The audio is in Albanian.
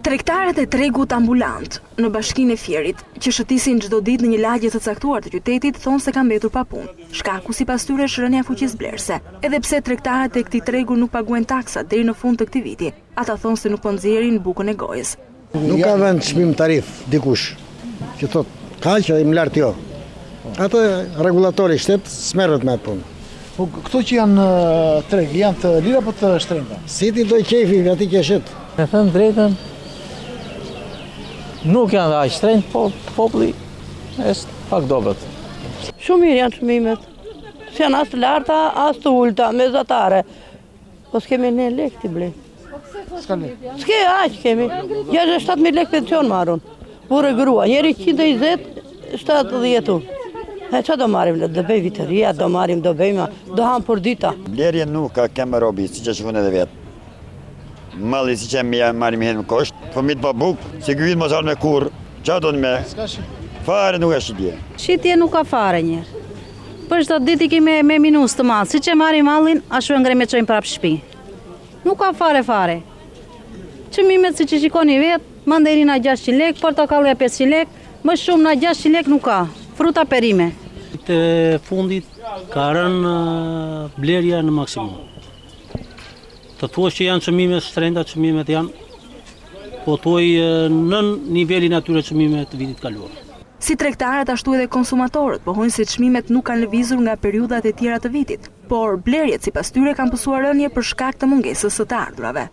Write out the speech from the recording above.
Tregtarët e tregut ambulant në bashkinë e Fierit, që shëtisin çdo ditë në një lagje të caktuar të qytetit, thonë se kanë mbetur pa punë. Shkaku sipas tyre është rënia e fuqisë blerëse. Edhe pse tregtarët e këtij tregu nuk paguajnë taksa deri në fund të këtij viti, ata thonë se nuk po nxjerrin bukën e gojës. Nuk ka vënë çmim tarif dikush që thotë kaq dhe më lart jo. Atë rregullatori i shtetit s'merret me atë punë. Po këto që janë në treg, janë të lira apo të shtrenjta? Si t'i dojë qejfi atij që e shet. Me thënë drejtën, nuk janë dhe aq shtrenjtë, po populli është pak dobët. Shumë mirë janë çmimet. S'janë as të larta, as të ulta, mesatare. Po s'kemi ne lek t'i blejmë. S'ka lek. S'ke, aq kemi. 67.000 lek pension marr unë. Burrë e grua, njëri 120, 70 unë. E ça do marrim, do bëj viteria, do marrim, do bëjmë, do hamë për dita. Blerje nuk ka kemë robi, siç e shikon edhe vetë. Malli siç e më marrim herë në kosht, fëmijët pa bukë, se ky vit mos me kurrë, ça do të me? Fare nuk është shitje. Shitje nuk ka fare njëherë. Për çdo ditë i kemi me minus të madh, siç e marrim mallin, ashtu e ngrejmë e çojmë prapë shpi. Nuk ka fare fare. Çmimet siç i shikoni vetë, mandarina 600 lekë, portokallja 500 lekë, më shumë nga 600 lekë nuk ka. Fruta perime. Të fundit ka rënë blerja në maksimum. Të thuash që janë çmime shtrenjta, çmimet janë pothuaj nën nivelin atyre çmimeve të vitit kaluar. Si tregtarët ashtu edhe konsumatorët pohojnë se çmimet nuk kanë lëvizur nga periudhat e tjera të vitit, por blerjet sipas tyre kanë pësuar rënie për shkak të mungesës së të ardhurave.